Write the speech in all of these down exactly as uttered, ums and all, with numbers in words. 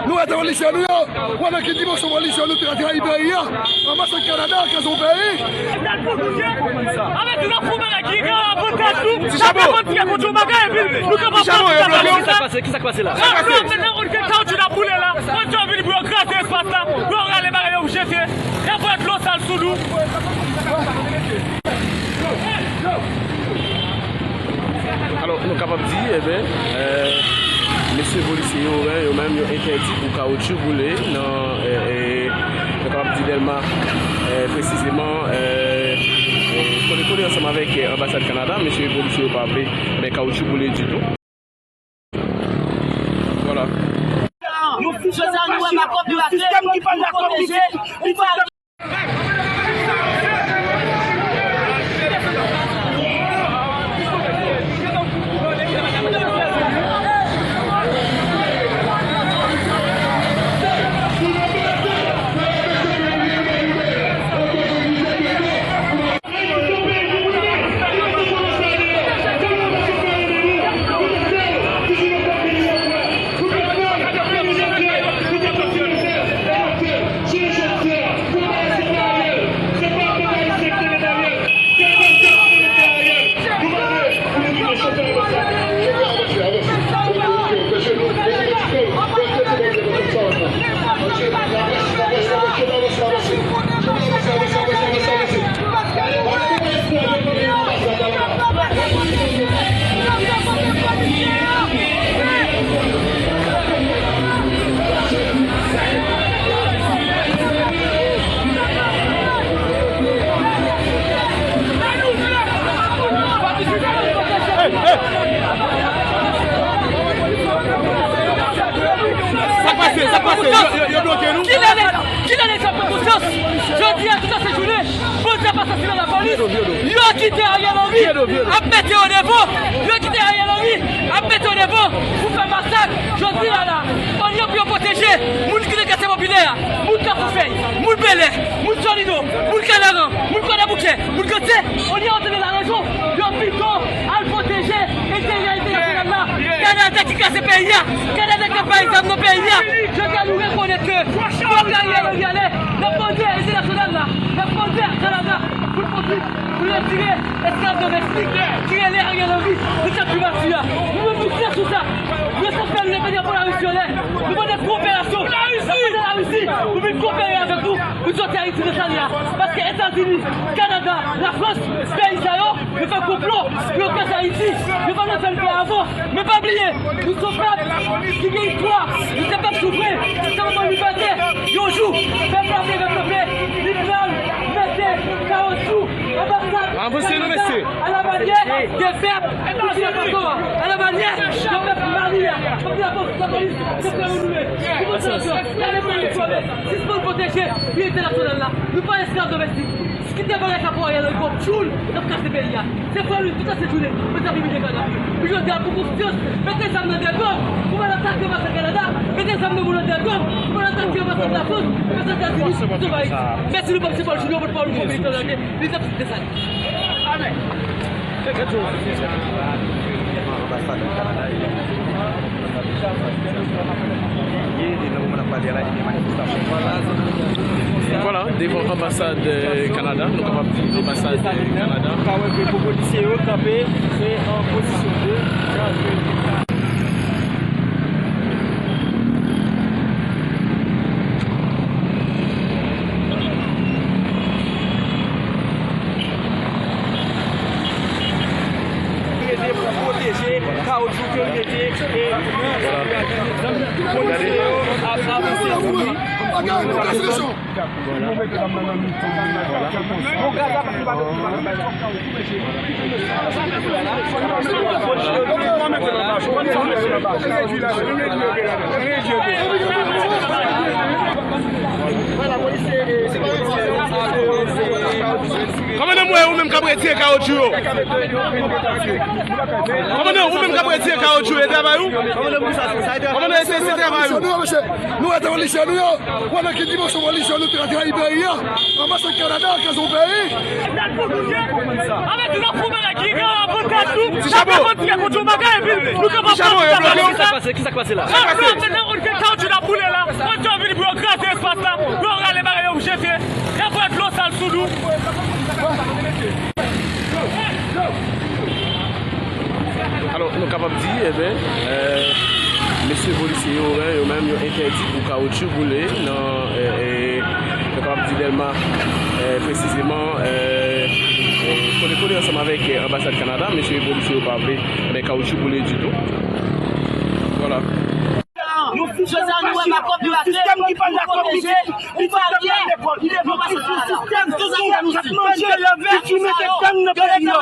Nou rete polisye nou yo. Ou wè nan ki dimansyon polisye nou te trayi peyi a. Anba sa Kanada, kaz yon peyi. Avèk nou ap foumen la ki gen avantaj nou. Ti Chamo. Ti Chamo, yo bloke w. Sa k pase? Ki sa k pase la? Sa k pase? Yo vin pou yo kraze espas la. Yo rale bagay yo jete. Y ap voye dlo sal sou nou. Alò, nou kapab di, eben, eh, mesye polisye yo, eh, yo menm, yo entèdi pou kawotchou boule nan, eh, eh, nou kapab di Dèlma, eh, presizeman, eh, eh, kole kole ansanm avèk, eh, anbasad Kanada, mesye polisye yo pa vle, ben, kawotchou boule ditou. Vwala. Yon sistèm ki pa dakò, yon sistèm ki pa Sa k pase? Sa k pase? Yo, yo, yo bloke nou? Kilè nèg, kilè nèg sa pran konsyans? Jodi a, tout se jounen, bandi ap asasinen lapolis. Yo kite Ariel Henry ap mete yo devan. Yo kite Ariel Henry ap mete yo devan pou fè masak. Jodi a la, olye pou yo pwoteje moun ki nan katye popilè a, moun Kafou Fèy, moun Bèlè, moun Solino, moun Kanaran, moun Kwadèboukè, moun Gantye, olye yo tande larezon, yo pito al pwoteje enterè entènasyonal la. Kanada ki kraze peyi a, Kanada k ap bay zam nan peyi a. Jodi a nou rekonèt ke fòk Ariel Henry ale, n ap mande entènasyonal la, n ap mande Kanada pou l konplis, pou l retire esklav domestik ki rele Ariel Henry nan tèt primati a. Nou menm nou klè sou sa. Nou eseye fè nou leve drapo Larisi anlè. Nou mande kowoperasyon. N ap mande Larisi pou vin koopere avèk nou pou soti Ayiti nan sa l ye a. Paske Etazini, Kanada, Lafrans, peyi sa yo, yo fè konplo pou yo kraze Ayiti. Yo pa vle fè l fè avan. Men pa bliye, nou se yon pèp ki gen istwa. Nou se pèp souvren. Se yon moman libète. Yon jou, pèp la te rekonpe. Li pral mete kawotchou anba sak. Avanse nou, mesye. A la manyè de pèp Burkina Faso a, a la manyè de pèp Mali a, pèp la polis, pèp la nou ye. Pou mwen, gade pou nou sove, sispann pwoteje pi entènasyonal la. Nou pa esklav domestik. Kite bagay sa pou Ariel Henry, kòm tchoul, n ap kraze peyi a. Se frè nou, tout se jounen, mwen t ap imilye Kadhafi. Pou jodi a, pou konsyans, mete zam nan dèyè dwòg, pou pa al atake anbasad Kanada, mete zam nan dèyè dwòg, pou pa al atake anbasad Lafrans, anbasad Etazini, sou Ayiti. Mèsi nou, pòt se Paul Junior, pòt Paul Kobe, Etazini. Li t ap site sa. Amèn. Vwala, devan anbasad, eh, Kanada, nou kapab di anbasad, eh, Kanada. Ka wè ke polisye yo kanpe, se an pozisyon de gade. Rete pou pwoteje kawotchou ke l mete e polisye yo ap avanse sou li. Kòmandan, m wè ou menm k ap retire kawotchou yo. Kòmandan, ou menm k ap retire kawotchou, e travay ou? Kòmandan, e se, se travay ou? Nou, mesye, nou rete polisye nou yo. Ou wè nan ki dimansyon polisye nou te trayi peyi a. Anbasad Kanada, kaz yon peyi. Avèk nou ap foumen la ki gen avantaj nou. Ti Chamo. N ap revandiken kont yon bagay, epi nou kapab... Ti Chamo, yo bloke w. Sa k pase? Ki sa k pase la? Sa k pase? Kawotchou n ap boule la. Kapab di, eben, eh, mesye polisye yo, eh, yo menm, yo entèdi pou kawotchou boule nan, eh, eh, nou kapab di Dèlma, eh, presizeman, eh, eh, kole kole ansanm avèk, eh, anbasad Kanada, mesye polisye yo pa vle, eben, kawotchou boule ditou. Vwala. Jodi a, nou wè pa kòb yo ate, nou pwoteje, nou pa gen, nou depase sou sistèm, tout sa nou di. K ap manje lave, ki fimen tèt gang nan peyi a.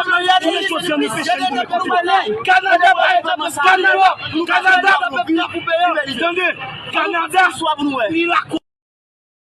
Jodi a, nou peche nou. Kanada pa Kanada, Kanada, tande, Kanada, li la